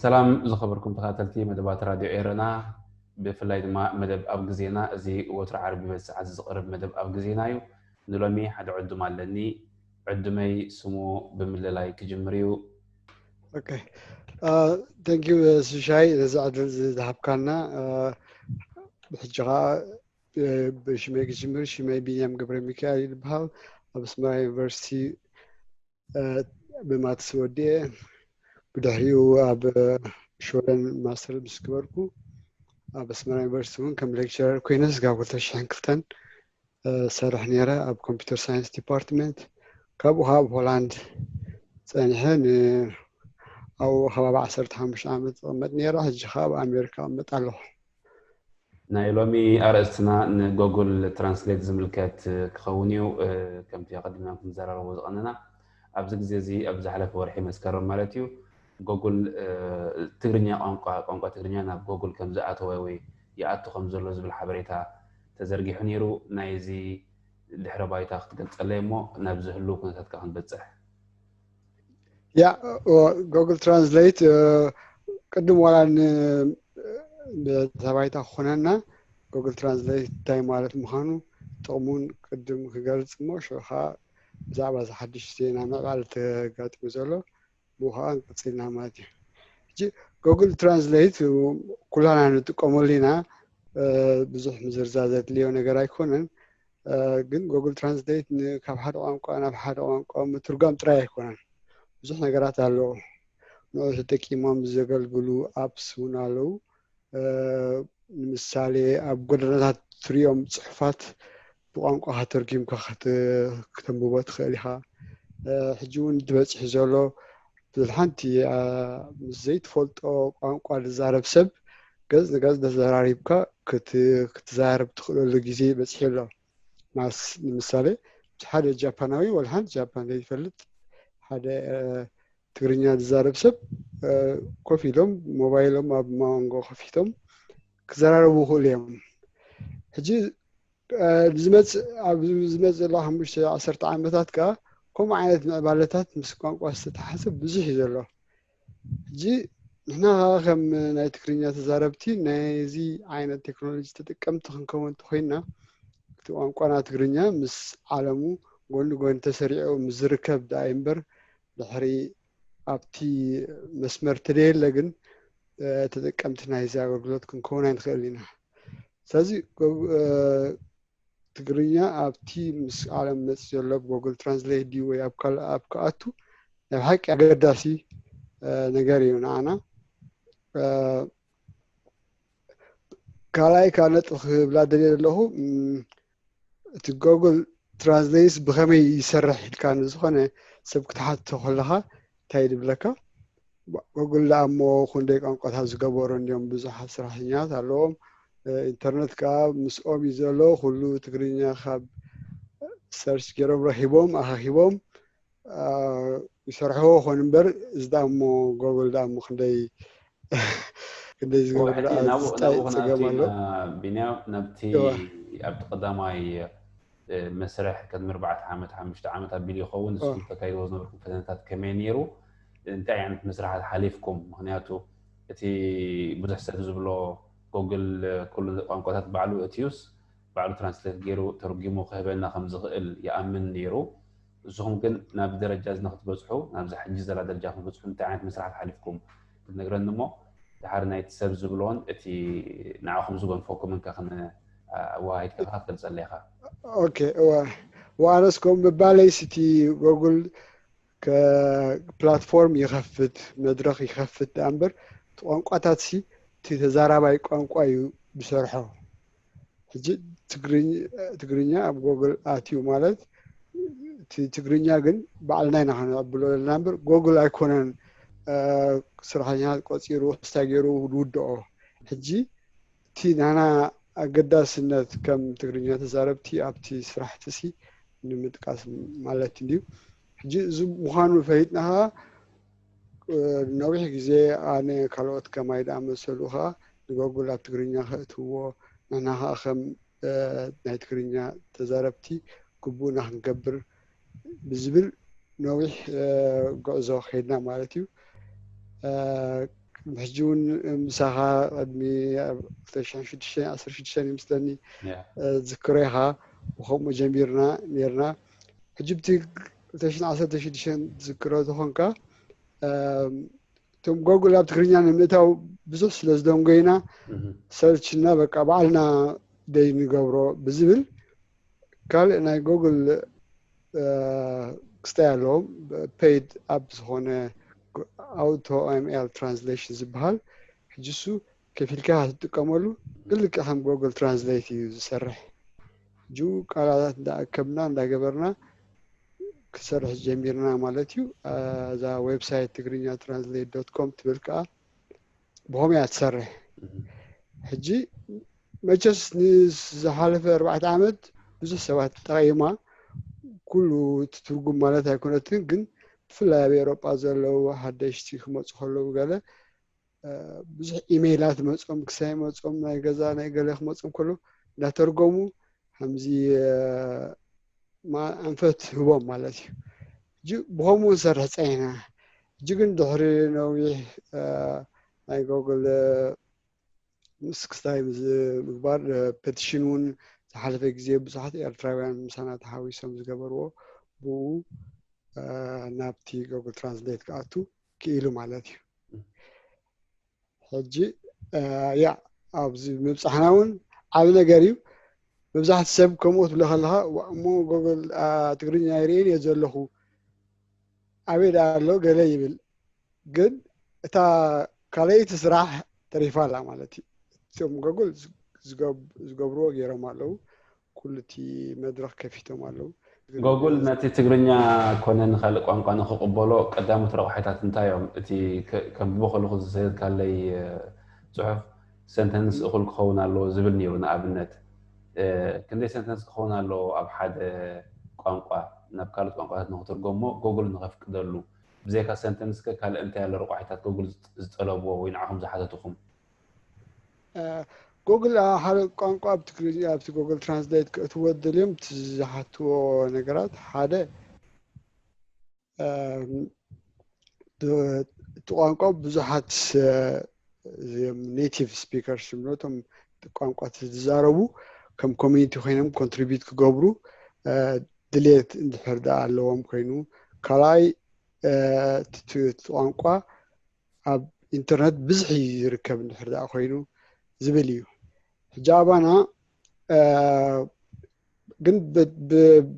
ሰላም ዝኸበርኩም ተኸታተልቲ መደባት ራድዮ ኤረና፣ ብፍላይ ድማ መደብ ኣብ ግዜና። እዚ ወትሩ ዓርቢ በዚ ሰዓት ዝቐርብ መደብ ኣብ ግዜና እዩ። ንሎሚ ሓደ ዕዱም ኣለኒ። ዕዱመይ ስሙ ብምልላይ ክጅምር እዩ። Okay. Thank you, ሽሻይ፣ ነዚ ዕድል ዝሃብካና። ብሕጂ ከዓ ብሽመይ ክጅምር። ሽመይ ቢንያም ገብረ ሚካኤል ይበሃል። ኣብ ኣስመራ ዩኒቨርሲቲ ብማትስ ወዲኤ፣ ብድሕሪኡ ኣብ ሽወደን ማስተር ምስ ገበርኩ፣ ኣብ ኣስመራ ዩኒቨርሲቲ እውን ከም ሌክቸረር ኮይነ ስጋብ ክልተ ሽሕን ክልተን ሰርሕ ነይረ ኣብ ኮምፒውተር ሳይንስ ዲፓርትመንት። ካብኡ ኣብ ሆላንድ ፀኒሐ ኣብኡ ከባቢ ዓሰርተ ሓሙሽተ ዓመት ዝቕመጥ ነይረ። ሕጂ ከዓ ኣብ ኣሜሪካ እቕመጥ ኣለኹ። ናይ ሎሚ ኣርእስትና ንጎግል ትራንስሌት ዝምልከት ክኸውን እዩ። ከምቲ ኣቐዲምና ክንዘራረቦ ዝቐነና፣ ኣብዚ ግዜ እዚ ኣብ ዝሓለፈ ወርሒ መስከረም ማለት እዩ፣ ጎግል ትግርኛ ቋንቋ ቋንቋ ትግርኛ ናብ ጎግል ከም ዝኣተወ ወይ ይኣቱ ከም ዘሎ ዝብል ሓበሬታ ተዘርጊሑ ነይሩ። ናይዚ ድሕረ ባይታ ክትገልጸለይ እሞ ናብ ዝህሉ ኩነታትካ ክንበጽሕ። ያ፣ ጎግል ትራንስሌት ቅድም ዋላ ንተባይታ ክኾነና፣ ጎግል ትራንስሌት እንታይ ማለት ምዃኑ ጥቕሙን ቅድም ክገልጽ እሞ፣ ሽዑ ከዓ ብዛዕባ እዚ ሓድሽ ዜና ምዕባለ ተጋጢሙ ዘሎ ብኡ ከዓ ንቅፅልና ማለት እዩ። ሕጂ ጎግል ትራንስሌት ኩላና ንጥቀመሉ ኢና። ብዙሕ ምዝርዛር ዘድልዮ ነገር ኣይኮነን። ግን ጎግል ትራንስሌት ካብ ሓደ ቋንቋ ናብ ሓደ ቋንቋ ምትርጓም ጥራይ ኣይኮነን። ብዙሕ ነገራት ኣለዎ። ንዑ ተጠቂሞም ዘገልግሉ ኣፕስ እውን ኣለዉ። ንምሳሌ ኣብ ጎደናታት ትሪኦም ፅሑፋት ብቋንቋ ከተርጊምካ ክተንብቦ ትኽእል ኢኻ። ሕጂ እውን ዝበፅሕ ዘሎ ብዙሕ ሓንቲ ምስ ዘይትፈልጦ ቋንቋ ዝዛረብ ሰብ ገፅ ንገፅ ተዘራሪብካ ክትዛረብ ትኽእለሉ ግዜ በፂሑ ኣሎ። ማስ ንምሳሌ ሓደ ጃፓናዊ ወላ ሓንቲ ጃፓን ዘይፈልጥ ሓደ ትግርኛ ዝዛረብ ሰብ ኮፍ ኢሎም ሞባይሎም ኣብ ማንጎ ከፊቶም ክዘራረቡ ይኽእሉ እዮም። ሕጂ ዝመፅእ ኣብ ዝመፅእ ዘሎ ሓሙሽተ ዓሰርተ ዓመታት ከዓ ከምኡ ዓይነት ምዕባለታት ምስ ቋንቋ ዝተተሓሰ ብዙሕ እዩ ዘሎ። ሕጂ ንሕና ከዓ ከም ናይ ትግርኛ ተዛረብቲ ናይዚ ዓይነት ቴክኖሎጂ ተጠቀምቲ ክንከውን እንተኮይንና፣ እቲ ቋንቋና ትግርኛ ምስ ዓለሙ ጎኒ ጎኒ ተሰሪዑ ምስ ዝርከብ ደኣ እምበር ድሕሪ ኣብቲ መስመር ተደየለ ግን ተጠቀምቲ ናይዚ ኣገልግሎት ክንከውን ኣይንኽእል ኢና። ስለዚ ትግርኛ ኣብቲ ምስ ዓለም መፅእ ዘሎ ጎግል ትራንስሌት ድዩ ወይ ኣብ ካልእ ኣፕ ክኣቱ ናይ ብሓቂ ኣገዳሲ ነገር እዩ ንዓና። ካልኣይ ካብ ነጥቢ ክብላ ደልየ ዘለኹ እቲ ጎግል ትራንስሌት ብኸመይ ይሰርሕ ኢልካ ንዝኾነ ሰብ ክትሓቶ ከለኻ እንታይ ድብለካ? ጎግል ደኣ እሞ ክንደይ ቋንቋታት ዝገበሩ እንዲዮም፣ ብዙሓት ስራሕተኛታት ኣለዎም። ኢንተርነት ከዓ ምስኦም እዩ ዘሎ። ኩሉ ትግርኛ ካብ ሰርች ገይሮም ረኺቦም ኣኻኺቦም ይሰርሕዎ ኾን እምበር፣ እዚ ደኣ እሞ ጎግል ደኣ እሞ ክንደይ ክንደይ ዝገብር ደኣ ዝጣይ ፀገም ኣሎ። ቢንያም፣ ናብቲ ኣብቲ ቀዳማይ መስርሕ ቅድሚ ኣርባዕተ ዓመት ሓሙሽተ ዓመት ኣቢሉ ይኸውን፣ ንስኹም ተካይድዎ ዝነበርኩም ፈተነታት ከመይ ነይሩ? እንታይ ዓይነት መስርሓት ሓሊፍኩም? ምክንያቱ እቲ ብዙሕ ሰብ ዝብሎ ጎግል ኩሉ ቋንቋታት ባዕሉ እትዩስ ባዕሉ ትራንስሌት ገይሩ ተርጉሙ ክህበና ከም ዝኽእል ይኣምን ነይሩ። ንስኹም ግን ናብ ደረጃ እዚ ንክትበፅሑ፣ ናብዚ ሕጂ ዘላ ደረጃ ክትበፅሑ እንታይ ዓይነት መስርሓት ሓሊፍኩም ክትነግረኒ እሞ፣ ድሓር ናይቲ ሰብ ዝብሎን እቲ ንዓኹም ዝጎንፈኩምን ከ ክን-፣ ኣወሃሂድካ ከ ክትገልፀለይ ኢኻ። ኦኬ፣ እወ። ወኣነስ ከም ምባለይ ስቲ ጎግል ከ-፣ ፕላትፎርም ይኸፍት፣ መድረኽ ይኸፍት ደኣ እምበር፣ እቲ ቋንቋታት ሲ እቲ ተዛራባይ ቋንቋ እዩ ዝሰርሖ። ሕጂ ትግርኝ-፣ ትግርኛ ኣብ ጎግል ኣትዩ ማለት፣ እቲ ትግርኛ ግን ባዕልና ኢና ከነዕብሎ ዘለና እምበር፣ ጎግል ኣይኮነን፣ እ፣ ስራሕተኛታት ቆፂሩ፣ ክስታይ ገይሩ ዝውድኦ። ሕጂ እቲ ናና ኣገዳስነት ከም ትግርኛ ተዛረብቲ ኣብቲ ስራሕቲ ሲ ንምጥቃስ ማለት እንድዩ። ሕጂ እዚ ምዃኑ ፈሊጥና ኸዓ፣ እ፣ ነዊሕ ግዜ ኣነ ካልኦት ከማይ ደኣ መሰሉ ኸዓ ንጎግል ኣብ ትግርኛ ከእትውዎ፣ ንሕና ኸዓ ከም፣ እ፣ ናይ ትግርኛ ተዛረብቲ ግቡእና ክንገብር ብዝብል ነዊሕ፣ እ፣ ጉዕዞ ከይድና ማለት እዩ። እ፣ ሕጂ እውን ምሳኻ ቅድሚ ክልተ ሽሕን ሽዱሽተ ዓሰርተ ሽዱሽተ ይመስለኒ ዝክሮ ኢኻ። ብከምኡ ጀሚርና ነርና። ሕጂ ብቲ ክልተ ሽሕን ዓሰርተ ሽዱሽተ ዝክሮ ዝኾንካ እቶም ጎግል ኣብ ትግርኛ ንምእታው ብዙሕ ስለ ዝደንጎይና ሰርች እና በቃ ባዕልና ደይ ንገብሮ ብዝብል ካልእ ናይ ጎግል ክስታይ ኣለዎም። ፔይድ ኣፕ ዝኾነ ኣውቶ ኤምኤል ትራንስሌሽን ዝበሃል ሕጂ እሱ ከፊልካ ትጥቀመሉ ልክዕ ከም ጎግል ትራንስሌት እዩ ዝሰርሕ። ሕጂ ቃላታት እንዳኣከብና እንዳገበርና ክሰርሕ ጀሚርና ማለት እዩ። እዛ ዌብሳይት ትግርኛ ትራንስሌት ዶት ኮም ትብል ከዓ ብኸምኡ እያ ትሰርሕ። ሕጂ መቸስ ንዝሓለፈ ኣርባዕተ ዓመት ብዙሕ ሰባት ጠቒማ ኩሉ እቲ ትርጉም ማለት ኣይኮነትን፣ ግን ብፍላይ ኣብ ኤውሮጳ ዘለዉ ሓደሽቲ ክመፁ ከለዉ ገለ ብዙሕ ኢሜይላት መፆም ክሳይ መፆም ናይ ገዛ ናይ ገለ ክመፆም ከሎ እንዳተርጎሙ ከምዚ ኣንፈት ህቦም ማለት እዩ። ሕጂ ብኸምኡ ንሰርሕ ፀኒሕና። ሕጂ ግን ድሕሪ ነዊሕ ናይ ጎግል ምስ ክስታይ ምግባር ፔቲሽን እውን ዝሓለፈ ግዜ ብዙሓት ኤርትራውያን ምሳና ተሓዊሶም ዝገበርዎ ብኡ ናብቲ ጎግል ትራንስሌት ክኣቱ ክኢሉ ማለት እዩ። ሕጂ ያ ኣብዚ ምብፃሕና እውን ዓብ ነገር እዩ። መብዛሕቲ ሰብ ከምኡ ትብሎ ከለካ እሞ ጎግል ትግርኛ ይርእን እየ ዘለኹ ኣበይ ዳ ኣሎ ገለ ይብል። ግን እታ ካልኣይቲ ስራሕ ተሪፋ ኣላ ማለት እዩ። እቶም ጎግል ዝገብርዎ ገይሮም ኣለዉ። ኩሉ እቲ መድረኽ ከፊቶም ኣለዉ። ጎጉል ነቲ ትግርኛ ኮነ ንካልእ ቋንቋ ንክቕበሎ ቀዳሞት ረቑሒታት እንታይ እዮም? እቲ ከንብቦ ከለኹ ዝሰደድካለይ ፅሑፍ ሰንተንስ እኹል ክኸውን ኣለዎ ዝብል ነይሩ። ንኣብነት ክንደይ ሰንተንስ ክኸውን ኣለዎ ኣብ ሓደ ቋንቋ ናብ ካልኦት ቋንቋታት ንክትርጎሞ ጎጉል ንከፍቅደሉ? ብዘይካ ሰንተንስ ከ ካልእ እንታይ ኣሎ ረቑሒታት ጎጉል ዝጠለብዎ ወይ ንዓኹም ዝሓተትኹም? ጎግል ሓደ ቋንቋ ኣብ ትግርኛ ኣብቲ ጎግል ትራንስሌት ክእትዎ ደልዮም ዝሓትዎ ነገራት ሓደ እቲ ቋንቋ ብዙሓት ኔቲቭ ስፒከርስ ዝብሎ እቶም ቋንቋ ዝዛረቡ ከም ኮሚኒቲ ኮይኖም ኮንትሪቢዩት ክገብሩ ድሌት እንድሕር ደኣ ኣለዎም ኮይኑ ካልኣይ እቲ ቋንቋ ኣብ ኢንተርነት ብዝሒ ዝርከብ እንድሕር ደኣ ኮይኑ ዝብል እዩ። ሕጂ ኣባና ግን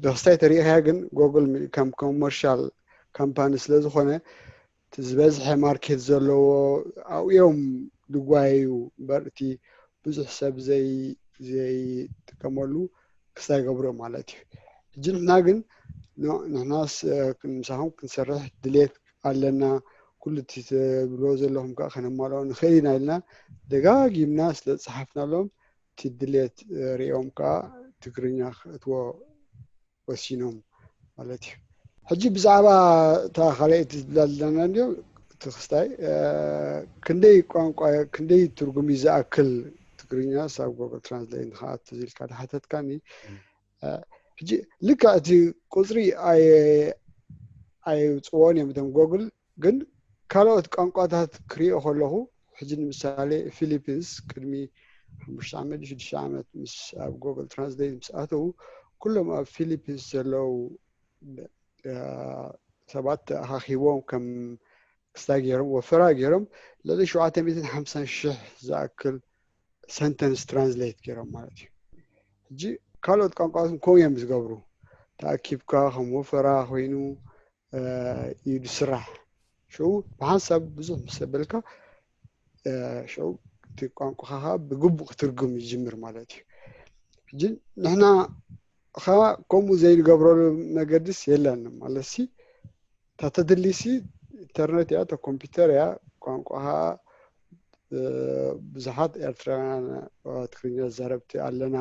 ብክስታይ ተሪኢኻያ ግን ጎግል ከም ኮመርሻል ካምፓኒ ስለ ዝኾነ ዝበዝሐ ማርኬት ዘለዎ ኣብኡ እዮም ዝጓየዩ እምበር እቲ ብዙሕ ሰብ ዘይጥቀመሉ ክስታይ ገብሮ ማለት እዩ። ሕጂ ንሕና ግን ንሕናስ ምሳኹም ክንሰርሕ ድሌት ኣለና፣ ኩሉ እቲ ትብልዎ ዘለኹም ከዓ ከነማልኦ ንኽእል ኢና ኢልና ደጋጊምና ስለ ዝፀሓፍናሎም እቲ ድሌት ሪኦም ከዓ ትግርኛ ክእትዎ ወሲኖም ማለት እዩ። ሕጂ ብዛዕባ እታ ካልኣይቲ ዝብላ ዘለና እንዲኦም እቲ ክስታይ ክንደይ ቋንቋ ክንደይ ትርጉም እዩ ዝኣክል ትግርኛ ሳብ ጎግል ትራንስሌት ንክኣቱ ኢልካ ዝሓተትካኒ ሕጂ ልክዕ እቲ ቁፅሪ ኣይውፅዎን እዮም እቶም ጎግል ግን ካልኦት ቋንቋታት ክሪኦ ከለኹ ሕጂ ንምሳሌ ፊሊፒንስ ቅድሚ ሓሙሽተ ዓመት ሽዱሽተ ዓመት ምስ ኣብ ጎግል ትራንስሌት ምስ ኣተዉ ኩሎም ኣብ ፊሊፒንስ ዘለዉ ሰባት ተኣኻኺቦም ከም ክስታይ ገይሮም ወፈራ ገይሮም ልዕሊ ሸውዓተ ሚእትን ሓምሳን ሽሕ ዝኣክል ሰንተንስ ትራንስሌት ገይሮም ማለት እዩ። ሕጂ ካልኦት ቋንቋታት ከምኡ እዮም ዝገብሩ። ተኣኪብካ ከም ወፈራ ኮይኑ እዩ ዝስራሕ። ሽዑ ብሓንሳብ ብዙሕ ምስ ኣበልካ ሽዑ እቲ ቋንቋኻ ብግቡእ ክትርጉም ይጅምር ማለት እዩ። ሕጂ ንሕና ኸ ከምኡ ዘይንገብረሉ መገድስ የለን ማለት ሲ እታ ተድሊ ሲ ኢንተርነት እያ፣ እታ ኮምፒውተር እያ፣ ቋንቋኻ ብዙሓት ኤርትራውያን ትግርኛ ዘረብቲ ኣለና፣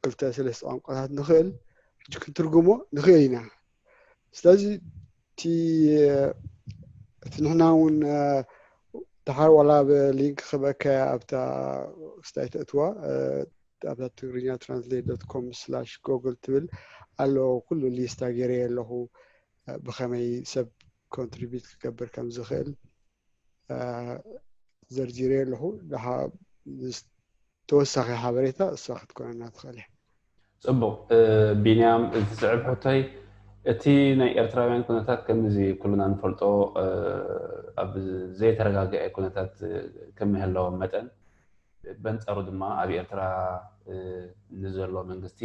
ክልተ ሰለስተ ቋንቋታት ንኽእል ሕጂ ክንትርጉሞ ንኽእል ኢና። ስለዚ እቲ እቲ ንሕና እውን ድሓር ዋላ ብ ሊንክ ክበካ ኣብታ ክስታይ ተእትዋ ኣብታ ትግርኛ ትራንስሌት ዶት ኮም ስላሽ ጎግል ትብል ኣሎ ኩሉ ሊስታ ገይረ ኣለኹ ብኸመይ ሰብ ኮንትሪቢዩት ክገብር ከም ዝኽእል ዘርዚረ ኣለኹ። ተወሳኺ ሓበሬታ እሳ ክትኮነና ትኽእል እያ። ፅቡቕ። ቢንያም፣ እቲ ዝስዕብ ሕቶይ፣ እቲ ናይ ኤርትራውያን ኩነታት ከምዚ ኩልና ንፈልጦ ኣብ ዘይተረጋግዐ ኩነታት ከምህለዎ መጠን፣ በንጻሩ ድማ ኣብ ኤርትራ ንዘሎ መንግስቲ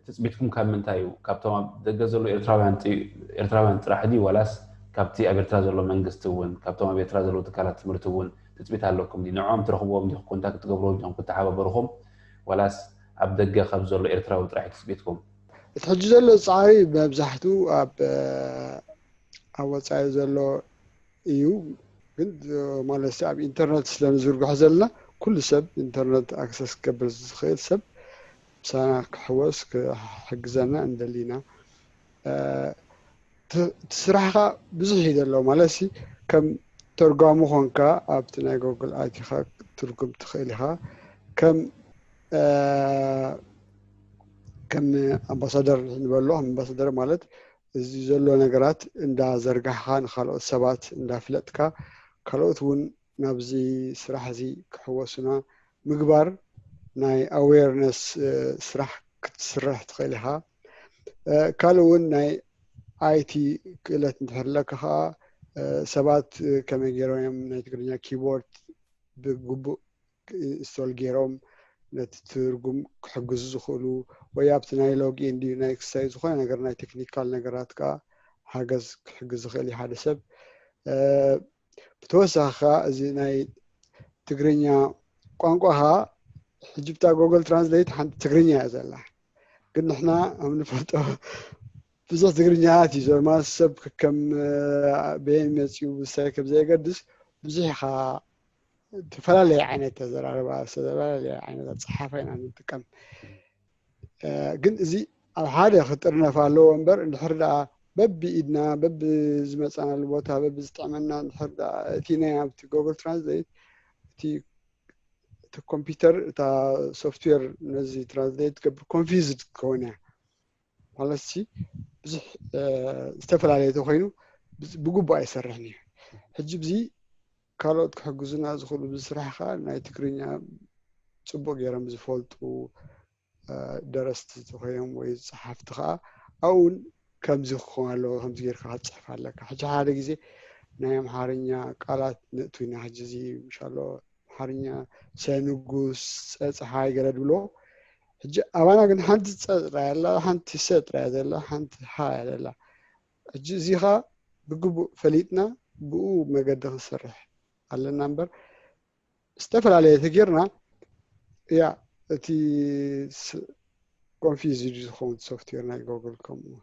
ትፅቢትኩም ካብ ምንታይ እዩ? ካብቶም ኣብ ደገ ዘሎ ኤርትራውያን ጥራሕ ድዩ፣ ዋላስ ካብቲ ኣብ ኤርትራ ዘሎ መንግስቲ እውን፣ ካብቶም ኣብ ኤርትራ ዘለዉ ትካላት ትምህርቲ እውን ትፅቢት ኣለኩም ድዩ? ንዕኦም ትረኽብዎም ዲኹም፣ ኮንታክት ትገብርዎም ዲኹም፣ ክትሓባበርኹም፣ ዋላስ ኣብ ደገ ካብ ዘሎ ኤርትራዊ ጥራሕ እዩ ትፅቢትኩም? እቲ ሕጂ ዘሎ ፃዕሪ መብዛሕትኡ ኣብ ኣብ ወፃኢ ዘሎ እዩ። ግን ማለት ኣብ ኢንተርነት ስለንዝርግሖ ዘለና ኩሉ ሰብ ኢንተርነት ኣክሰስ ክገብር ዝኽእል ሰብ ምሳና ክሕወስ ክሕግዘና እንደሊና። እቲ ስራሕኻ ብዙሕ እዩ ዘሎ ማለት ከም ተርጓሚ ኮንካ ኣብቲ ናይ ጎግል ኣቲኻ ትርጉም ትኽእል ኢኻ። ከም ከም ኣምባሳደር ንበሎ ኣምባሳደር ማለት እዚ ዘሎ ነገራት እንዳዘርጋሕካ ንካልኦት ሰባት እንዳፍለጥካ ካልኦት እውን ናብዚ ስራሕ እዚ ክሕወሱና ምግባር ናይ ኣዌርነስ ስራሕ ክትስርሕ ትኽእል ኢኻ። ካልእ እውን ናይ ኣይቲ ክእለት እንድሕር ኣለካ ከዓ ሰባት ከመይ ገይሮም እዮም ናይ ትግርኛ ኪቦርድ ብግቡእ ኢንስቶል ገይሮም ነቲ ትርጉም ክሕግዙ ዝኽእሉ ወይ ኣብቲ ናይ ሎጊን ድዩ ናይ ክሳይ ዝኾነ ነገር ናይ ቴክኒካል ነገራት ከዓ ሓገዝ ክሕግዝ ዝኽእል እዩ ሓደ ሰብ። ብተወሳኺ ከዓ እዚ ናይ ትግርኛ ቋንቋኻ ሕጂ ብታ ጎግል ትራንስሌት ሓንቲ ትግርኛ እያ ዘላ። ግን ንሕና ኣብ ንፈልጦ ብዙሕ ትግርኛታት እዩ ዘማ ሰብ ከም በየን መፅኡ ብሳይ ከም ዘየገድስ ብዙሕ ኢኻ ዝተፈላለየ ዓይነት ተዘራርባ ዝተፈላለየ ዓይነት ኣፀሓፋ ኢና ንጥቀም። ግን እዚ ኣብ ሓደ ክጥርነፍ ኣለዎ እምበር እንድሕር ደኣ በቢ ኢድና በቢ ዝመፃናሉ ቦታ በቢ ዝጥዕመና እንድሕር ደኣ እቲ ናይ ኣብቲ ጎግል ትራንስሌት እቲ ኮምፒውተር እታ ሶፍትዌር ነዚ ትራንስሌት ትገብር ኮንፊውዝድ ክኸውን እያ ማለት ሲ ብዙሕ ዝተፈላለየ ተኮይኑ ብግቡእ ኣይሰርሕን እዩ። ሕጂ ብዚ ካልኦት ክሕግዙና ዝኽእሉ ብስራሕ ከዓ ናይ ትግርኛ ፅቡቅ ገይሮም ዝፈልጡ ደረስቲ ተኮይኖም ወይ ፀሓፍቲ ከዓ ኣብኡን ከምዚ ክኸውን ኣለዎ ከምዚ ጌርካ ክትፅሕፍ ኣለካ። ሕጂ ሓደ ግዜ ናይ ኣምሓርኛ ቃላት ነእቱ ኢና ሕጂ እዚ ምሻሎ ኣምሓርኛ ሰንጉስ ፀፀሓይ ገለ ድብሎ። ሕጂ ኣባና ግን ሓንቲ ፀ ጥራይ ኣላ ሓንቲ ሰ ጥራይ ዘላ ሓንቲ ሃ እያ ዘላ። ሕጂ እዚኻ ብግቡእ ፈሊጥና ብኡ መገዲ ክንሰርሕ ኣለና እምበር ዝተፈላለየ ተጌርና እያ እቲ ኮንፊዝ ዝኸውን ሶፍትዌር ናይ ጎግል ከምኡ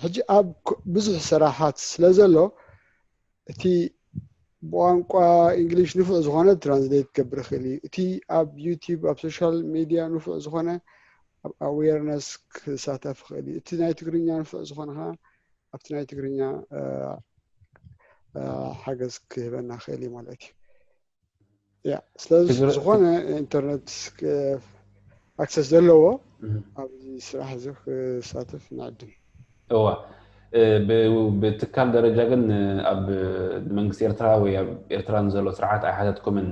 ሕጂ ኣብ ብዙሕ ሰራሓት ስለ ዘሎ እቲ ብቋንቋ እንግሊሽ ንፉዕ ዝኾነ ትራንስሌት ክገብር ይኽእል እዩ። እቲ ኣብ ዩቲብ ኣብ ሶሻል ሚድያ ንፉዕ ዝኾነ ኣብ ኣዌርነስ ክሳተፍ ይኽእል እዩ። እቲ ናይ ትግርኛ ንፉዕ ዝኾነ ከዓ ኣብቲ ናይ ትግርኛ ሓገዝ ክህበና ይኽእል እዩ ማለት እዩ። ስለዚ ዝኾነ ኢንተርነት ኣክሰስ ዘለዎ ኣብዚ ስራሕ እዚ ክሳተፍ ንዕድም። እዋ ብትካል ደረጃ ግን ኣብ መንግስቲ ኤርትራ ወይ ኣብ ኤርትራ ንዘሎ ስርዓት ኣይሓተትኩምን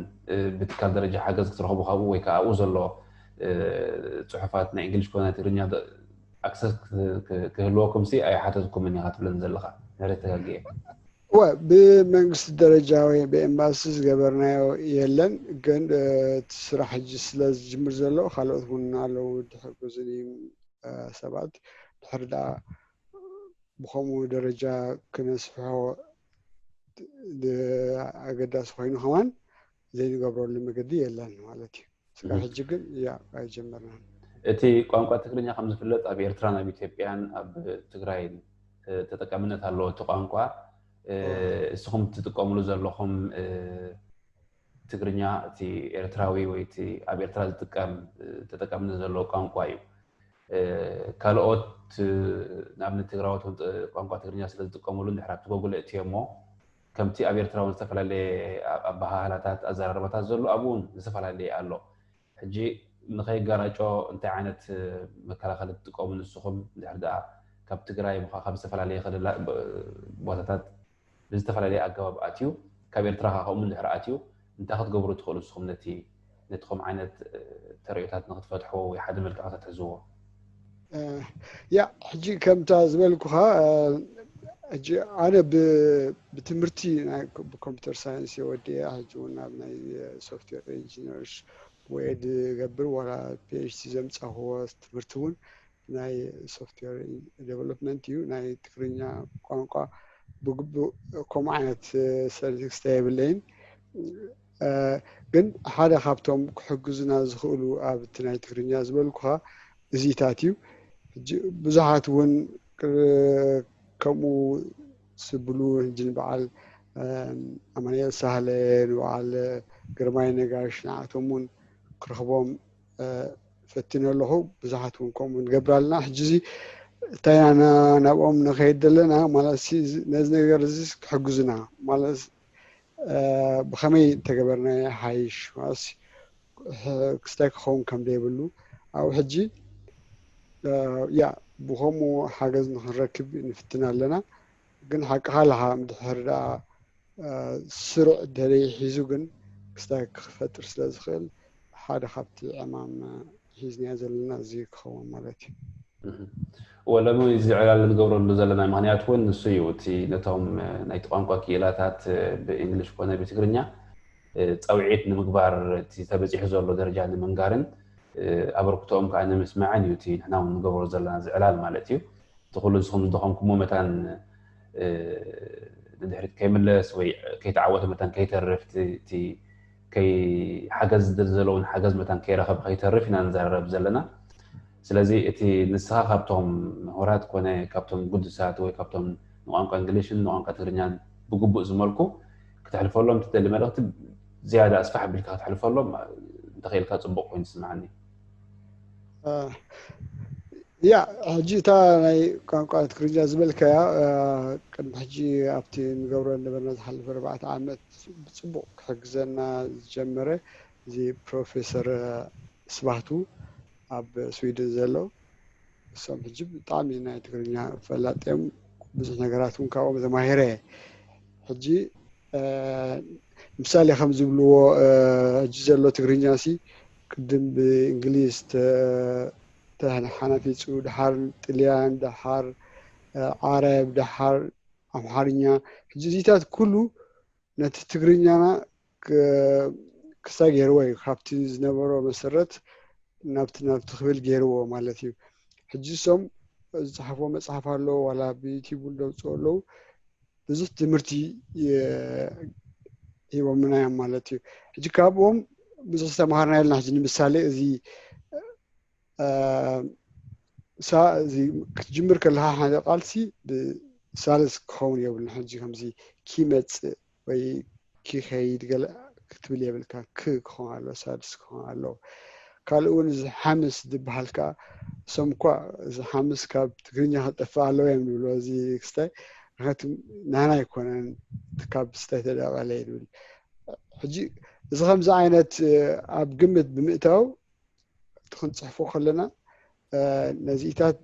ብትካል ደረጃ ሓገዝ ክትረኽቡ ካብኡ ወይ ከዓ ኣብኡ ዘሎ ፅሑፋት ናይ እንግሊሽ ኮነ ናይ ትግርኛ ኣክሰስ ክህልወኩም ሲ ኣይሓተትኩምን ኢኻ ትብለኒ ዘለኻ? ንሕሪ ተጋግየ። እወ ብመንግስቲ ደረጃ ወይ ብኤምባሲ ዝገበርናዮ የለን። ግን እቲ ስራሕ ሕጂ ስለ ዝጅምር ዘሎ ካልኦት እውን ኣለዉ ድሕግዙን እዮም ሰባት ድሕር ደኣ ብከምኡ ደረጃ ክነስፍሖ ኣገዳሲ ኮይኑ ከማን ዘይንገብረሉ መገዲ የለን ማለት እዩ። ስጋ ሕጂ ግን እያ ኣይጀመርናን። እቲ ቋንቋ ትግርኛ ከም ዝፍለጥ ኣብ ኤርትራን ኣብ ኢትዮጵያን ኣብ ትግራይን ተጠቃምነት ኣለዎ እቲ ቋንቋ። እስኹም ትጥቀምሉ ዘለኹም ትግርኛ እቲ ኤርትራዊ ወይ እቲ ኣብ ኤርትራ ዝጥቀም ተጠቃምነት ዘለዎ ቋንቋ እዩ። ካልኦት ንኣብነት ትግራዎት እውን ቋንቋ ትግርኛ ስለ ዝጥቀምሉ እንድሕር ኣብቲ ጎጉል እትዮ እሞ ከምቲ ኣብ ኤርትራ እውን ዝተፈላለየ ኣበሃህላታት ኣዘራርባታት ዘሎ ኣብኡ እውን ዝተፈላለየ ኣሎ። ሕጂ ንኸይጋራጮ እንታይ ዓይነት መከላኸሊ ትጥቀሙ ንስኹም? እንድሕር ደኣ ካብ ትግራይ ምዃ ካብ ዝተፈላለየ ክልላ ቦታታት ብዝተፈላለየ ኣገባብ ኣትዩ፣ ካብ ኤርትራ ከኣ ከምኡ እንድሕር ኣትዩ እንታይ ክትገብሩ ትኽእሉ ንስኹም ነቲ ነቲ ከም ዓይነት ተርእዮታት ንክትፈትሕዎ ወይ ሓደ መልክዕ ከተትሕዝዎ? ያ ሕጂ ከምታ ዝበልኩኻ ሕጂ ኣነ ብትምህርቲ ብኮምፒተር ሳይንስ የወዲአ ሕጂ እውን ናብ ናይ ሶፍትዌር ኢንጂነርስ ወይ ድገብር ዋላ ፒኤችዲ ዘምፃኽዎ ትምህርቲ እውን ናይ ሶፍትዌር ዴቨሎፕመንት እዩ። ናይ ትግርኛ ቋንቋ ብግቡእ ከምኡ ዓይነት ሰርቲክስታ የብለይን። ግን ሓደ ካብቶም ክሕግዙና ዝኽእሉ ኣብቲ ናይ ትግርኛ ዝበልኩኻ እዚታት እዩ። ብዙሓት እውን ከምኡ ዝብሉ ሕጂ ንበዓል ኣማኑኤል ሳህለ፣ ንበዓል ግርማይ ነጋሽ፣ ንዓቶም እውን ክረኽቦም ፈትነ ኣለኹ። ብዙሓት እውን ከምኡ ንገብር ኣለና። ሕጂ እዚ እንታይ ናብኦም ንኸይድ ዘለና ማለት ነዚ ነገር እዚ ክሕግዙና ማለት ብኸመይ እንተገበርና ሓይሽ ክስታይ ክኸውን ከም ዘይብሉ ኣብ ሕጂ ያ ብኸምኡ ሓገዝ ንክንረክብ ንፍትን ኣለና። ግን ሓቅኻ ኣለኻ ምድሕር ደኣ ስሩዕ ደለይ ሒዙ ግን ክስታይ ክፈጥር ስለ ዝኽእል ሓደ ካብቲ ዕማም ሒዝናዮ ዘለና እዚ ክኸውን ማለት እዩ። ወለሚ እዚ ዕላል ንገብረሉ ዘለና ምክንያት እውን ንሱ እዩ። እቲ ነቶም ናይቲ ቋንቋ ክኢላታት ብእንግሊሽ ኮነ ብትግርኛ ፃውዒት ንምግባር እቲ ተበፂሑ ዘሎ ደረጃ ንምንጋርን ኣበርክቶኦም ከዓ ንምስማዕን እዩ እቲ ንሕና እውን ንገብሮ ዘለና እዚ ዕላል ማለት እዩ። እቲ ኩሉ ንስኹም ዝደኸምኩሞ መታን ንድሕሪት ከይምለስ ወይ ከይተዓወተ መታን ከይተርፍ እቲ ሓገዝ ዝደሊ ዘለውን ሓገዝ መታን ከይረኸብ ከይተርፍ ኢና ንዛረብ ዘለና። ስለዚ እቲ ንስኻ ካብቶም ምሁራት ኮነ ካብቶም ግዱሳት ወይ ካብቶም ንቋንቋ እንግሊሽን ንቋንቋ ትግርኛን ብግቡእ ዝመልኩ ክተሕልፈሎም ትደሊ መልእኽቲ ዝያዳ ኣስፋሕ ኣቢልካ ክተሕልፈሎም እንተኽኢልካ ፅቡቕ ኮይኑ ይስምዓኒ። ያ ሕጂ እታ ናይ ቋንቋ ትግርኛ ዝበልካያ ቅድሚ ሕጂ ኣብቲ ንገብሮ ነበርና ዝሓለፈ ኣርባዕተ ዓመት ብፅቡቕ ክሕግዘና ዝጀመረ እዚ ፕሮፌሰር ስባህቱ ኣብ ስዊድን ዘሎ እሶም ሕጂ ብጣዕሚ ናይ ትግርኛ ፈላጥ እዮም። ብዙሕ ነገራት እውን ካብኦም ተማሂረ እየ። ሕጂ ምሳሌ ከም ዝብልዎ ሕጂ ዘሎ ትግርኛ ሲ ቅድም ብእንግሊዝ ተሓናፊፁ ድሓር ጥልያን ድሓር ዓረብ ድሓር ኣምሓርኛ ሕጂ እዚታት ኩሉ ነቲ ትግርኛና ክስታይ ገይርዎ እዩ። ካብቲ ዝነበሮ መሰረት ናብቲ ናብቲ ክብል ገይርዎ ማለት እዩ። ሕጂ እሶም ዝፅሓፍዎ መፅሓፍ ኣሎ ዋላ ብዩቲብ እውን ደውፅኦ ኣለዉ ብዙሕ ትምህርቲ ሂቦምና እዮም ማለት እዩ። ሕጂ ካብኦም ብዙሕ ዝተምሃርና የለና። ሕጂ ንምሳሌ እዚ ክትጅምር ከለካ ሓደ ቃልሲ ብሳልስ ክኸውን የብሉን። ሕጂ ከምዚ ኪመፅእ ወይ ኪኸይድ ገለ ክትብል የብልካ። ክ ክኸውን ኣለዎ፣ ሳድስ ክኸውን ኣለዎ። ካልእ እውን እዚ ሓምስ ዝበሃል ከዓ እሶም እኳ እዚ ሓምስ ካብ ትግርኛ ክጠፍእ ኣለዎ እዮም ዝብልዎ። እዚ ክስታይ ምክንያቱ ናና ኣይኮነን ካብ ስታይ ተደቐለ ይብል። ሕጂ እዚ ከምዚ ዓይነት ኣብ ግምት ብምእታው እቲ ክንፅሕፎ ከለና ነዚኢታት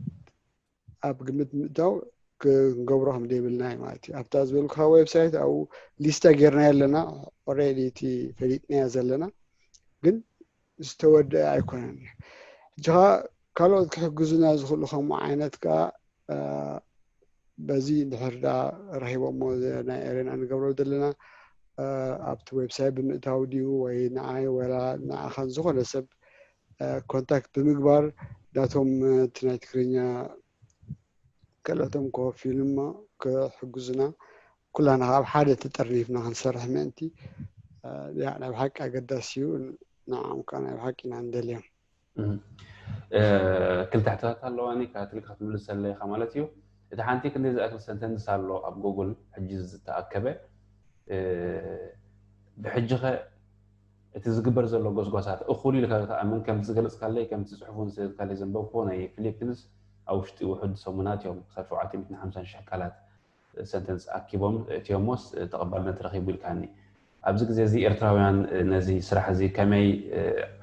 ኣብ ግምት ምእታው ክንገብሮ ከም ዘይብልና እዩ ማለት እዩ። ኣብታ ዝበልኩካ ዌብሳይት ኣብኡ ሊስታ ጌርናዮ ኣለና። ኦሬዲ እቲ ፈሊጥናዮ ዘለና ግን ዝተወደአ ኣይኮነን። ሕጂ ከዓ ካልኦት ክሕግዙና ዝኽእሉ ከምኡ ዓይነት ከዓ በዚ ድሕር ዳ ረኺቦሞ ናይ ኤሬና ንገብሮ ዘለና ኣብቲ ዌብሳይት ብምእታው ድዩ ወይ ንዓይ ወላ ንዓኻን ዝኾነ ሰብ ኮንታክት ብምግባር ናቶም እቲ ናይ ትግርኛ ክእለቶም ከወፊሉ እሞ ክሕግዙና ኩላና ካብ ሓደ ተጠርኒፍና ክንሰርሕ ምእንቲ ያ ናይ ብሓቂ ኣገዳሲ እዩ። ንዓም ከዓ ናይ ብሓቂ ኢና ንደልዮም። ክልተ ሕቶታት ኣለዋኒ ካትልካ ክትምልሰለይ ኢኻ ማለት እዩ። እቲ ሓንቲ ክንደይ ዝኣክል ሰንተንስ ኣሎ ኣብ ጉግል ሕጂ ዝተኣከበ ብሕጂ ኸ እቲ ዝግበር ዘሎ ጎስጓሳት እኹል ኢልካ ክትኣምን ከምቲ ዝገለፅካለይ ከምቲ ፅሑፍ እውን ዝሰደድካለይ ዘንበብክዎ ናይ ፊሊፒንስ ኣብ ውሽጢ ውሑድ ሰሙናት እዮም ክሳብ ሸውዓተ ሚእትን ሓምሳን ሽሕ ቃላት ሰንተንስ ኣኪቦም እትዮሞስ ተቐባልነት ረኺቡ ኢልካኒ። ኣብዚ ግዜ እዚ ኤርትራውያን ነዚ ስራሕ እዚ ከመይ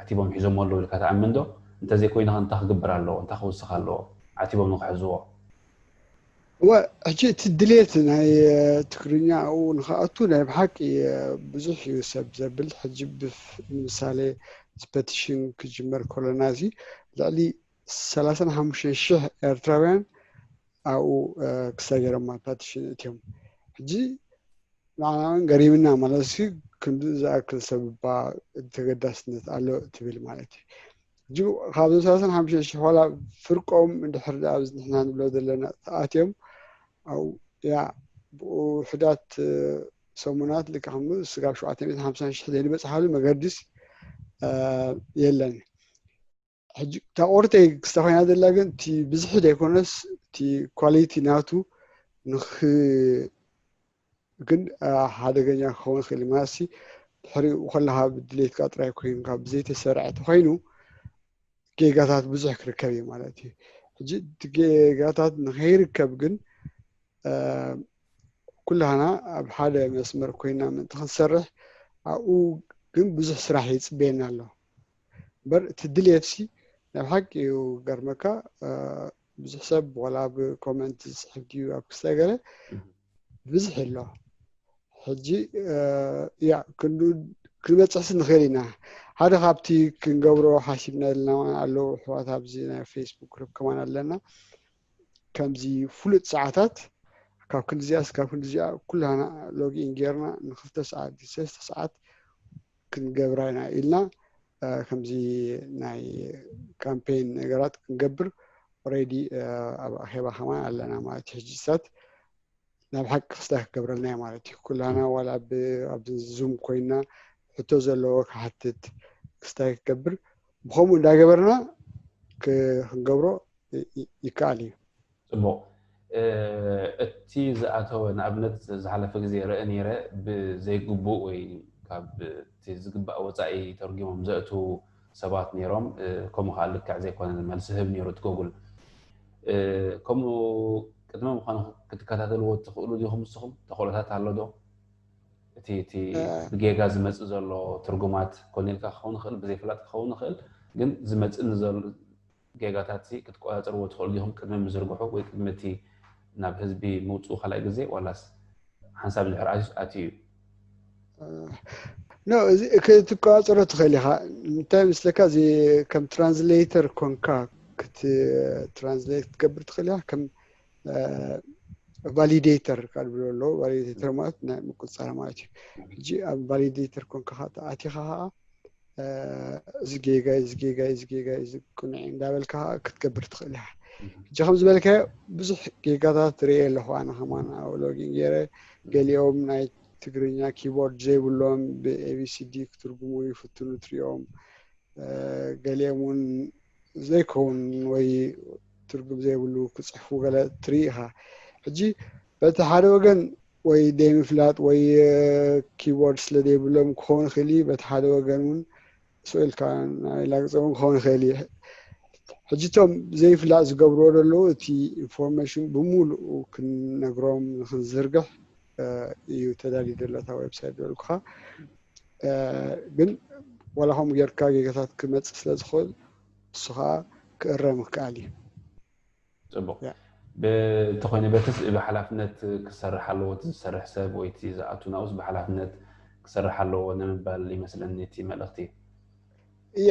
ዓቲቦም ሒዞሞ ኣለዉ ኢልካ ትኣምን ዶ? እንተዘይኮይኑ ከ እንታይ ክግበር ኣለዎ? እንታይ ክውስኽ ኣለዎ ዓቲቦም ንክሕዝዎ? እወ፣ ሕጂ እቲ ድሌት ናይ ትግርኛ ኣብኡ ንክኣቱ ናይ ብሓቂ ብዙሕ እዩ ሰብ ዘብል። ሕጂ ንምሳሌ ፐቲሽን ክጅመር ከሎና እዚ ልዕሊ ሰላሳን ሓሙሽተን ሽሕ ኤርትራውያን ኣብኡ ክሳገረማ ፓቲሽን እትዮም። ሕጂ ንዓና እውን ገሪምና ማለት ሲ ክንዲ ዝኣክል ሰብ እባ ተገዳስነት ኣሎ ትብል ማለት እዩ። ሕጂ ካብዞም ሰላሳን ሓሙሽተን ሽሕ ዋላ ፍርቆም እንድሕር ደኣ ኣብዚ ንሕና ንብሎ ዘለና ተኣትዮም ኣብኡ ያ ብውሕዳት ሰሙናት ልክዕ ከም ስጋብ ሸውዓተ ሚእትን ሓምሳን ሽሕ ዘይንበፅሓሉ መገዲስ የለን። ሕጂ እታ ቁርተይ ክስታ ኮይና ዘላ ግን እቲ ብዝሒ ዘይኮነስ እቲ ኳሊቲ ናቱ ንኽ ግን ሓደገኛ ክኸውን ይኽእል ማለት ሲ ድሕሪኡ ከለካ ብድሌትካ ጥራይ ኮይንካ ብዘይተሰርዐ ተኮይኑ ጌጋታት ብዙሕ ክርከብ እዩ ማለት እዩ። ሕጂ እቲ ጌጋታት ንከይርከብ ግን ኩላህና ኣብ ሓደ መስመር ኮይና ምእንቲ ክንሰርሕ ኣብኡ ግን ብዙሕ ስራሕ ይፅበየና ኣሎ። እምበር እቲ ድሌትሲ ናይ ሓቂ እዩ ገርመካ ብዙሕ ሰብ ዋላ ብኮመንት ዝፅሕፍ ድዩ ኣብ ክስተ ገለ ብዙሕ ኣሎ። ሕጂ ያ ክንበፅሕሲ ንኽእል ኢና። ሓደ ካብቲ ክንገብሮ ሓሲብና ዘለና ኣለዉ ኣሕዋት ኣብዚ ናይ ፌስቡክ ግሩፕ ከማን ኣለና። ከምዚ ፍሉጥ ሰዓታት ካብ ክንዲዚኣ እስካብ ክንዲዚኣ ኩላና ሎጊን ጌርና ንክልተ ሰዓት ሰለስተ ሰዓት ክንገብራ ኢና ኢልና ከምዚ ናይ ካምፔን ነገራት ክንገብር ኦሬዲ ኣብ ኣኼባ ከማን ኣለና ማለት እዩ። ሕጂ ሳት ናብ ሓቂ ክስታይ ክገብረልና እዩ ማለት እዩ። ኩላና ዋላ ኣብ ዙም ኮይና ሕቶ ዘለዎ ክሓትት ክስታይ ክገብር ብከምኡ እንዳገበርና ክንገብሮ ይከኣል እዩ። ፅቡቅ። እቲ ዝኣተወ ንኣብነት ዝሓለፈ ግዜ ርእ ነይረ ብዘይግቡእ ወይ ካብ ዝግባእ ወፃኢ ተርጉሞም ዘእትዉ ሰባት ነይሮም። ከምኡ ከዓ ልክዕ ዘይኮነ መልሲ ህብ ነይሩ እቲ ጎጉል። ከምኡ ቅድሚ ምኳኑ ክትከታተልዎ ትኽእሉ ዲኹም ንስኹም? ተኽእሎታት ኣሎ ዶ? እቲ እቲ ብጌጋ ዝመፅእ ዘሎ ትርጉማት ኮነ ኢልካ ክኸውን ይኽእል፣ ብዘይፍላጥ ክኸውን ይኽእል፣ ግን ዝመፅእ ንዘሎ ጌጋታት ክትቆፃፀርዎ ትኽእሉ ዲኹም ቅድሚ ምዝርግሑ ወይ ቅድሚ እቲ ናብ ህዝቢ ምውፅኡ ካልኣይ ግዜ ዋላስ ሓንሳብ ድሕሪ ኣትዩስ ኣትዩ እዩ? ኖ እዚ ክትቆፃፀሮ ትኽእል ኢኻ። እንታይ ምስለካ እዚ ከም ትራንስሌተር ኮንካ ክትራንስሌት ክትገብር ትኽእል ኢኻ። ከም ቫሊዴተር ካብ ዝብሎ ኣለዎ። ቫሊዴተር ማለት ናይ ምቁፅፃር ማለት እዩ። ሕጂ ኣብ ቫሊዴተር ኮንካ ኣቲኻ ከዓ እዚ ጌጋ እዚ ጌጋ እዚ ጌጋ እዚ ቅኑዕ እንዳበልካ ክትገብር ትኽእል ኢኻ። ሕጂ ከም ዝበልካዮ ብዙሕ ጌጋታት ርኤ ኣለኹ ኣነ ከማን ኣብ ሎጊን ገይረ። ገሊኦም ናይ ትግርኛ ኪቦርድ ዘይብሎም ብኤቢሲዲ ክትርጉሙ ይፍትኑ ትሪኦም። ገሊኦም እውን ዘይከውን ወይ ትርጉም ዘይብሉ ክፅሕፉ ገለ ትርኢ ኢኻ። ሕጂ በቲ ሓደ ወገን ወይ ደይምፍላጥ ወይ ኪቦርድ ስለ ዘይብሎም ክኸውን ይኽእል እዩ። በቲ ሓደ ወገን እውን ስኢልካ ናይ ላግፀ እውን ክኸውን ይኽእል እዩ። ሕጂ እቶም ዘይፍላጥ ዝገብርዎ ዘለዉ እቲ ኢንፎርሜሽን ብምሉኡ ክንነግሮም ንክንዝርግሕ እዩ ተዳልዩ ዘሎ እታ ዌብሳይት ዝበልኩኻ። ግን ዋላ ከምኡ ጌርካ ጌጋታት ክመፅእ ስለ ዝኽእል እሱ ከዓ ክእረም ክከኣል እዩ። ፅቡቅ። እንተኮይነ በትስ ብሓላፍነት ክሰርሕ ኣለዎ እቲ ዝሰርሕ ሰብ ወይ እቲ ዝኣቱ ናብኡስ ብሓላፍነት ክሰርሕ ኣለዎ ንምባል ይመስለኒ እቲ መልእክቲ። እያ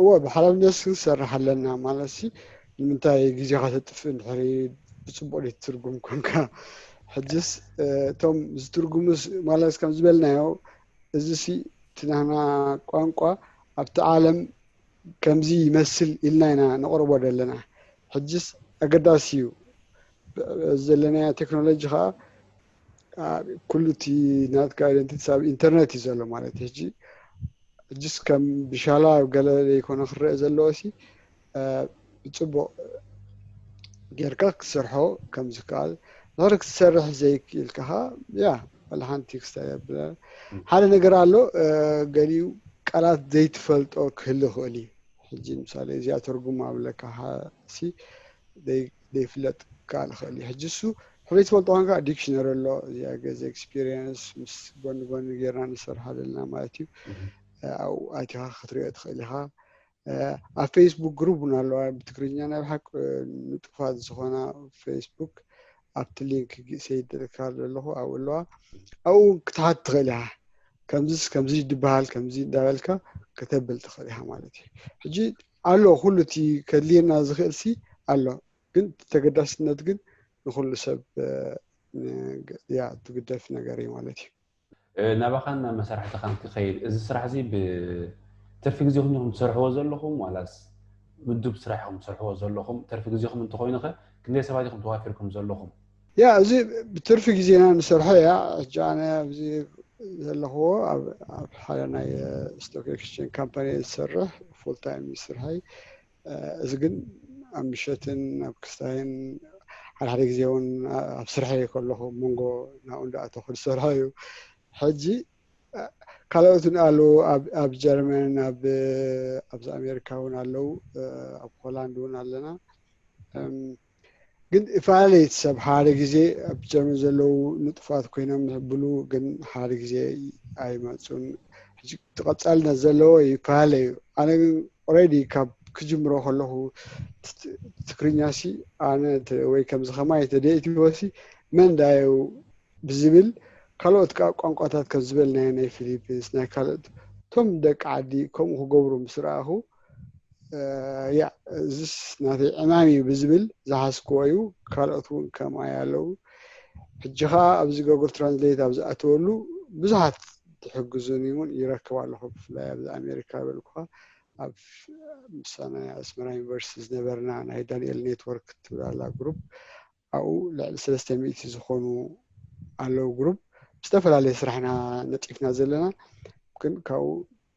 እወ ብሓላፍነት ክንሰርሕ ኣለና ማለት ሲ ንምንታይ ግዜካ ተጥፍእ እንድሕሪ ብፅቡቅ ትርጉም ኮንካ። ሕጅስ እቶም ዝትርጉሙስ ማለት ከም ዝበልናዮ እዚ ሲ እቲ ናህና ቋንቋ ኣብቲ ዓለም ከምዚ ይመስል ኢልና ኢና ነቕርቦ ዘለና። ሕጅስ ኣገዳሲ እዩ ዘለናዮ ቴክኖሎጂ ከዓ ኩሉ እቲ ናትካ ኣይደንቲቲ ኣብ ኢንተርነት እዩ ዘሎ ማለት እዩ። ሕጂ ሕጅስ ከም ብሻላ ገለ ዘይኮነ ክረአ ዘለዎ ሲ ብፅቡቅ ጌርካ ክትሰርሖ ከም ዝከኣል ድሕሪ ክትሰርሕ ዘይክእል ከኻ ያ ወላ ሓንቲ ክስታይ የብለ ሓደ ነገር ኣሎ። ገሊኡ ቃላት ዘይትፈልጦ ክህሉ ይኽእል እዩ። ሕጂ ምሳሌ እዚኣ ተርጉም ኣብለካ ሲ ዘይፍለጥ ክከኣል ይኽእል እዩ። ሕጂ እሱ ሕበይ ትፈልጦ ኮንካ ዲክሽነሪ ኣሎ እዚኣ ገዘ ኤክስፒሪየንስ ምስ ጎኒ ጎኒ ጌርና ንሰርሓ ዘለና ማለት እዩ። ኣብኡ ኣቲኻ ክትሪኦ ትኽእል ኢኻ። ኣብ ፌስቡክ ግሩፕ እውን ኣለዋ ብትግርኛ ናይ ብሓቂ ንጡፋት ዝኾና ፌስቡክ ኣብቲ ሊንክ ሰይድካ ዘለኹ ኣብኡ ኣለዋ። ኣብኡ ክትሓት ትኽእል ኢኻ። ከምዚስ ከምዚ ይድበሃል ከምዚ እንዳበልካ ከተብል ትኽእል ኢኻ ማለት እዩ። ሕጂ ኣሎ ኩሉ እቲ ከድልየና ዝኽእል ሲ ኣሎ፣ ግን ተገዳስነት ግን ንኩሉ ሰብ ያ ትግደፍ ነገር እዩ ማለት እዩ። ናባኻን ናብ መሳርሕትኻን ክኸይድ፣ እዚ ስራሕ እዚ ብትርፊ ግዜኹም ኢኹም ትሰርሕዎ ዘለኹም ዋላስ ምዱብ ስራሕ ኢኹም ትሰርሕዎ ዘለኹም? ትርፊ ግዜኹም እንተኾይኑ ኸ ክንደይ ሰባት ኢኹም ተዋፊርኩም ዘለኹም? ያ እዚ ብትርፊ ግዜና ንሰርሖ እያ። ሕጂ ኣነ ኣብዚ ዘለኽዎ ኣብ ሓደ ናይ ስቶክ ኤክስቼንጅ ካምፓኒ ዝሰርሕ ፉል ታይም ስርሐይ። እዚ ግን ኣብ ምሸትን ኣብ ክስታይን ሓደ ሓደ ግዜ እውን ኣብ ስርሐይ ከለኹ መንጎ ናብኡ እንዳኣተኹ ዝሰርሖ እዩ። ሕጂ ካልኦት እውን ኣለዉ። ኣብ ጀርመን፣ ኣብዚ ኣሜሪካ እውን ኣለዉ፣ ኣብ ሆላንድ እውን ኣለና። ግን እፈላለየ ሰብ ሓደ ግዜ ኣብ ጀርመን ዘለዉ ንጡፋት ኮይኖም ይሕብሉ፣ ግን ሓደ ግዜ ኣይመፁን። ሕጂ ተቐፃልነት ዘለዎ ይፈላለ እዩ። ኣነ ግን ኦረዲ ካብ ክጅምሮ ከለኹ ትግርኛ ሲ ኣነ ወይ ከምዚ ከማይ ተደኢትዎ ሲ መን ዳዩ ብዝብል ካልኦት ከዓ ቋንቋታት ከም ዝበልናዮ ናይ ፊሊፒንስ ናይ ካልኦት እቶም ደቂ ዓዲ ከምኡ ክገብሩ ምስ ረኣኹ ያ እዚስ ናተይ ዕማም እዩ ብዝብል ዝሓዝክዎ እዩ። ካልኦት እውን ከምኣ ኣለዉ። ሕጂ ከዓ ኣብዚ ጎግል ትራንስሌት ኣብ ዝኣተወሉ ብዙሓት ትሕግዙኒ እውን ይረክብ ኣለኹ። ብፍላይ ኣብዚ ኣሜሪካ በልኩኻ ኣብ ምሳና ኣስመራ ዩኒቨርሲቲ ዝነበርና ናይ ዳንኤል ኔትወርክ ትብል ኣላ ግሩፕ ኣብኡ ልዕሊ ሰለስተ ሚእቲ ዝኾኑ ኣለዉ ግሩፕ ዝተፈላለየ ስራሕና ነጢፍና ዘለና ግን ካብኡ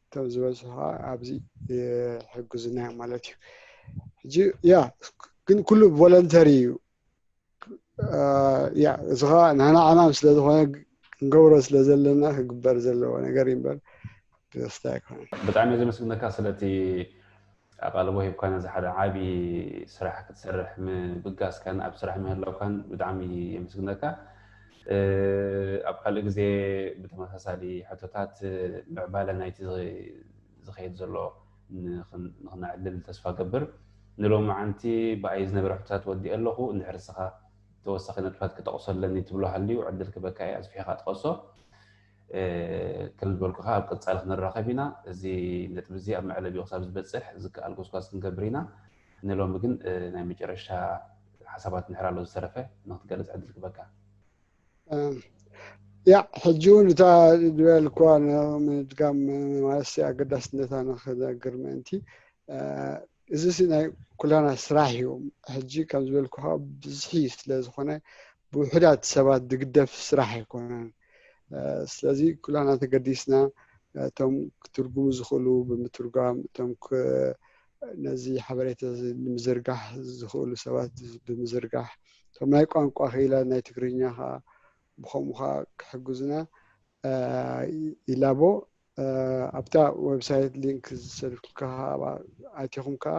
እቶም ዝበዝሑ ከዓ ኣብዚ ይሕግዙና እዮም ማለት እዩ። ሕጂ ያ ግን ኩሉ ቮለንተሪ እዩ። ያ እዚ ከዓ ናና ዕማም ስለዝኾነ ክንገብሮ ስለዘለና ክግበር ዘለዎ ነገር እዩ እምበር ደስታ ኣይኮነን። ብጣዕሚ እየ ዘመስግነካ ስለቲ ኣቓልቦ ሂብካና እዚ ሓደ ዓቢ ስራሕ ክትሰርሕ ምብጋስካን ኣብ ስራሕ ምህላውካን ብጣዕሚ የመስግነካ። ኣብ ካልእ ግዜ ብተመሳሳሊ ሕቶታት ምዕባለ ናይቲ ዝኸይድ ዘሎ ንኽነዕልል ተስፋ ገብር። ንሎሚ ዓንቲ ብኣይ ዝነበረ ሕቶታት ወዲአ ኣለኹ። እንድሕር እስኻ ተወሳኺ ነጥብታት ክጠቕሶ ኣለኒ ትብሎ ሃልዩ ዕድል ክበካ እየ ኣስፊሕኻ ጥቀሶ። ከም ዝበልኩኻ ኣብ ቀፃሊ ክንራኸብ ኢና። እዚ ነጥቢ እዚ ኣብ መዕለቢኡ ክሳብ ዝበፅሕ ዝከኣል ጎስጓስ ክንገብር ኢና። ንሎሚ ግን ናይ መጨረሻ ሓሳባት እንድሕር ኣሎ ዝተረፈ ንክትገልፅ ዕድል ክበካ። ያ ሕጂ እውን እታ ዝበልኩዋ ንምድጋም ማለት ኣገዳስነታ ንክነግር ምእንቲ እዚ ናይ ኩላና ስራሕ እዩ። ሕጂ ከም ዝበልኩኻ ብዝሒ ስለ ዝኾነ ብውሕዳት ሰባት ዝግደፍ ስራሕ ኣይኮነን። ስለዚ ኩላና ተገዲስና እቶም ክትርጉሙ ዝኽእሉ ብምትርጓም እቶም ነዚ ሓበሬታ ንምዝርጋሕ ዝኽእሉ ሰባት ብምዝርጋሕ እቶም ናይ ቋንቋ ክኢላ ናይ ትግርኛ ከዓ ብኸምኡ ከዓ ክሕግዙና ይላቦ። ኣብታ ዌብሳይት ሊንክ ዝሰድኩልካ ኣቲኹም ከዓ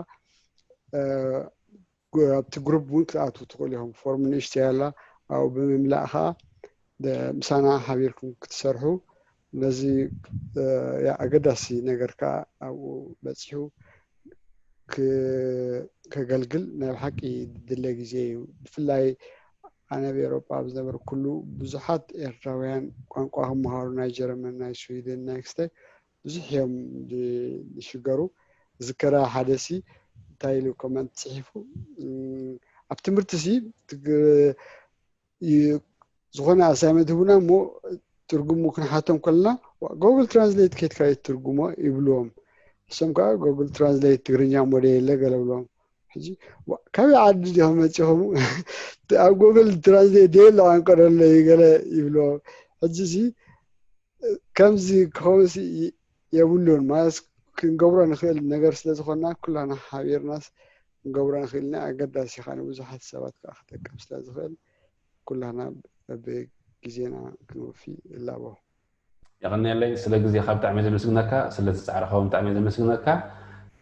ኣብቲ ግሩፕ እውን ክትኣትዉ ትኽእሉ ኢኹም። ፎርም ንእሽተይ ኣላ ኣብኡ ብምምላእ ከዓ ምሳና ሓቢርኩም ክትሰርሑ ነዚ ኣገዳሲ ነገር ከዓ ኣብኡ በፂሑ ከገልግል ናይ ብሓቂ ድለ ግዜ እዩ። ብፍላይ ኣነ ኣብ ኤውሮጳ ኣብ ዝነበርኩሉ ብዙሓት ኤርትራውያን ቋንቋ ክመሃሩ ናይ ጀርመን ናይ ስዊድን ናይ ክስታይ ብዙሕ እዮም ዝሽገሩ። ዝከረ ሓደ ሲ እንታይ ኢሉ ኮመንት ፅሒፉ ኣብ ትምህርቲ ሲ ዝኾነ ኣሳይመንት ህቡና እሞ ትርጉሙ ክንሓቶም ከለና ጎግል ትራንስሌት ኬድካ ትርጉሞ ይብልዎም። እሶም ከዓ ጎግል ትራንስሌት ትግርኛ ሞዴል የለ ገለ ብሎም። ሕጂ ካበይ ዓዲ ዲኹም መፂኹም ኣብ ጎግል ትራንስሌት ደየለ ቋንቋ ደሎ ገለ ይብልዎም። ሕጂ ሲ ከምዚ ክኸውን የብሉን ማለት ክንገብሮ ንኽእል ነገር ስለዝኾንና ኩላና ሓቢርናስ ክንገብሮ ንኽእልና ኣገዳሲ ኢኻ ንብዙሓት ሰባት ከዓ ክጠቅም ስለዝኽእል ኩላና ብግዜና ክንወፊ እላቦ። የቐንየለይ ስለ ግዜኻ ብጣዕሚ ዘመስግነካ፣ ስለዚ ፃዕርኻ እውን ብጣዕሚ ዘመስግነካ።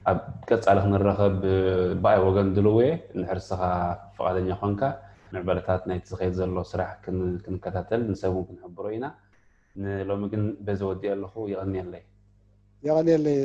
ኣብ ቀፃሊ ክንራኸብ ብኣይ ወገን ድልው እየ። እንድሕር ንስኻ ፍቓደኛ ኮንካ ምዕባለታት ናይቲ ዝኸይድ ዘሎ ስራሕ ክንከታተል ንሰብ እውን ክንሕብሮ ኢና። ንሎሚ ግን በዚ ወዲኦ ኣለኹ። የቐንየለይ። የቐንየለይ።